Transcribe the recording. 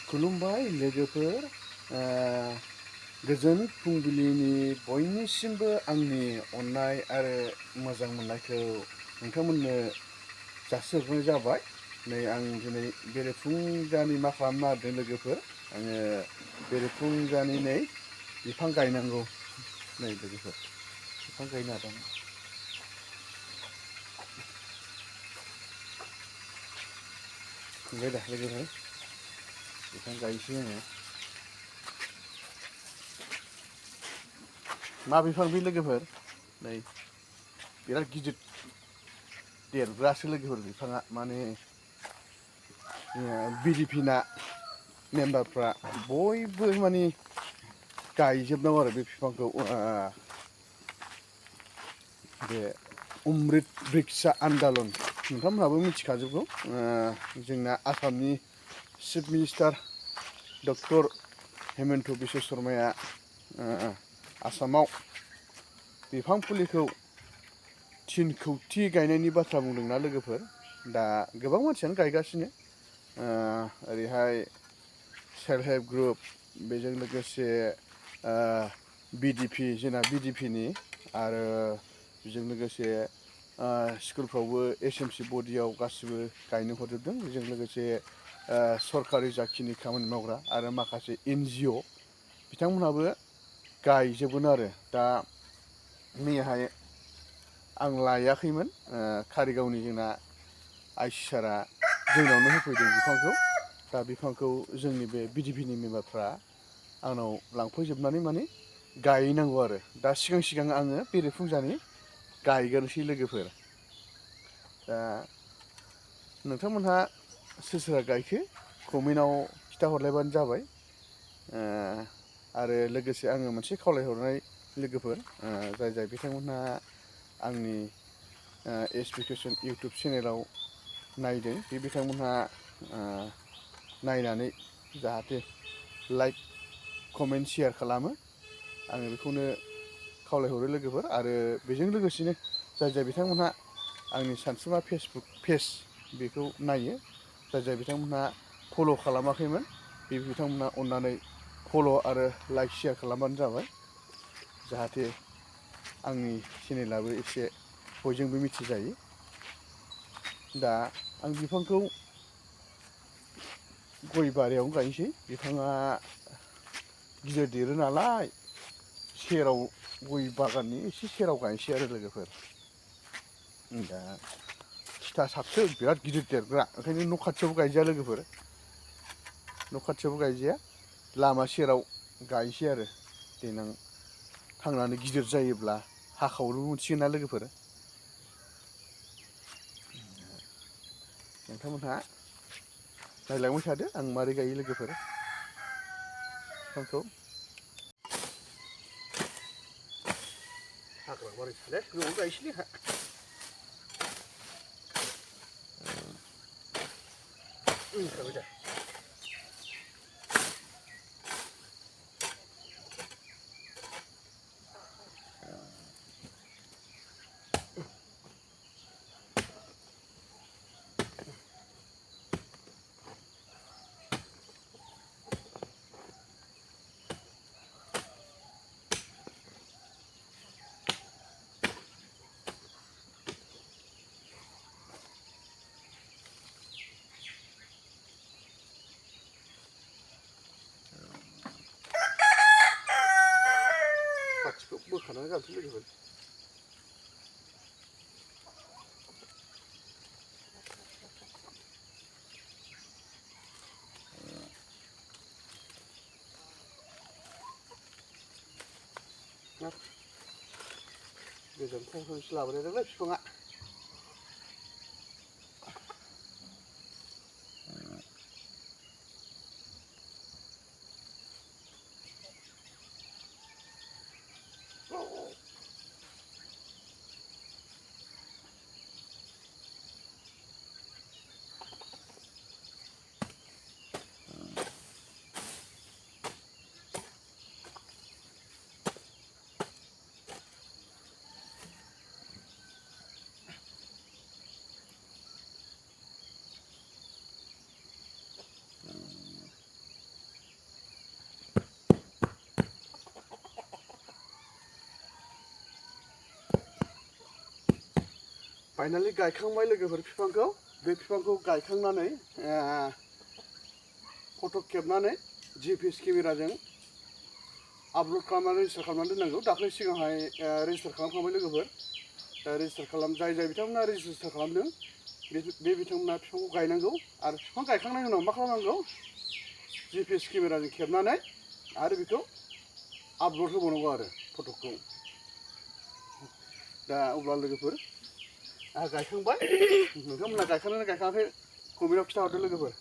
खुलुमबाय लोगोफोर गोजोन फुंबिलिनि बयनिसिमबो आंनि अननाय आरो मोजां मोननायखौ नोंथांमोननो जासिहरनाय जाबाय। नै आं दिनै बेरेफुंजानि मा खालामनो नागिरदों लोगोफोर, आङो बेरेफुंजानि नै बिफां गायनांगौ नै लोगोफोर बिफां गायनो नागिरदों। नुबाय दा लोगोफोर बिफां गायनोसै आङो। मा बिफां बे लोगोफोर? नै बिराद गिदिर देरग्रासो लोगोफोर बिफाङा, माने बिडिपि ना मेम्बारफ्रा बयबो माने गायजोबनांगौ आरो बे बिफांखौ। बे अमृत बृक्षा आन्दलन नोंथांमोनहाबो मिथिखाजोबगौ। जोंना आसामनि chief minister doctor Himanta Biswa शर्माया आसामाव बिफां फुलिखौ 3 कौटि गायनायनि बाथ्रा बुंदोंना लोगोफोर। दा गोबां मानसियानो गायगासिनो, ओरैहाय सेल्फ हेल्प ग्रुप, बेजों लोगोसे बिडिपि जोंना बिडिपिनि, आरो बेजों लोगोसे स्कुलफ्रावबो एसएमसि बडियाव गासिबो गायनो हरजोबदों। बेजों लोगोसे सरकारि जाखिनि खामानि मावग्रा आरो माखासे एनजिअ बिथांमोनहाबो गायजोबगोन आरो। दा मैयाहाय आं लायाखैमोन, कारिगावनि जोंना आइसि सारआ जोंनावनो होफैदों बिफांखौ। दा बिफांखौ जोंनि बे बिडिपिनि मेम्बारफ्रा आंनाव लांफैजोबनानै माने गायनांगौ आरो। दा सिगां आङो बेरेफुंजानि गायग्रोनोसै लोगोफोर। दा नोंथांमोनहा सोर सोरहा गायखो कमेन्टआव खिथाहरलायबानो जाबाय। आरो लोगोसे आङो मोनसे खावलायहरनाय लोगोफोर, जाय बिथांमोनहा आंनि एसपिकेसन इउटुब चेनेलाव नायदों, बे बिथांमोनहा नायनानै जाहाथे लाइक कमेन्ट शेयार खालामो, आङो बेखौनो खावलायहरो लोगोफोर। आरो बेजों लोगोसेनो जाय बिथांमोनहा आंनि सानसुमा फेसबुक पेज बेखौ नायो, जाय बिथांमोनहा फल' खालामाखैमोन, बे बिथांमोनहा अननानै फल' आरो लाइक शेयार खालामबानो जाबाय, जाहाथे आंनि चेनेलाबो एसे बयजोंबो मिथिजायो। दा आं बिफांखौ गय बारियावनो गायनोसै। बिफाङा गिदिर देरो नालाय, सेराव गय बागाननि एसे सेराव गायनोसै आरो लोगोफोर। दा थिथा साबसो बिराद गिदिर देरग्रा, ओंखायनो न' खाथियावबो गायजाया लोगोफोर, न' खाथियावबो गायजाया, लामा सेराव गायनोसै आरो। देनां थांनानै गिदिर जायोब्ला हाखावनोबो मोनसिगोन ना लोगोफोर। नोंथांमोनहा नायलांबाय थादो आं मारै गायो लोगोफोर बिफांखौ। हाग्रा बारिसैलै, गोबाव गायसैलै आंहा। मिथिखाबाय दा खाथिखौ बोखानानै गारसै लोगोफोर। गोजाननिफ्रायसो लाबोनायलै बिफाङा। फाइनालि गायखांबाय लोगोफोर बिफांखौ बे बिफांखौ गायखांनानै फट' खेबनानै जिपिएस केमेराजों आपल'ड खालामनानै रेजिस्टार खालामनानै दोननांगौ दाख्लै सिगांहाय रेजिस्टार खालामखांबाय लोगोफोर दा रेजिस्टार जाय बिथांमोना रेजिस्टार खालामदों बे बिथांमोना बिफांखौ गायनांगौ आरो बिफां गायखांनायनि उनाव मा खालामनांगौ जिपिएस केमेराजों खेबनानै आरो बेखौ आपल'ड होबावनांगौ आरो फट'खौ दा अब्ला लोगोफोर आंहा गायखांबाय नोंथांमोनहा गायखांदोंना गायखाङाखै कमेन्टआव खिन्थाहरदो लोगोफोर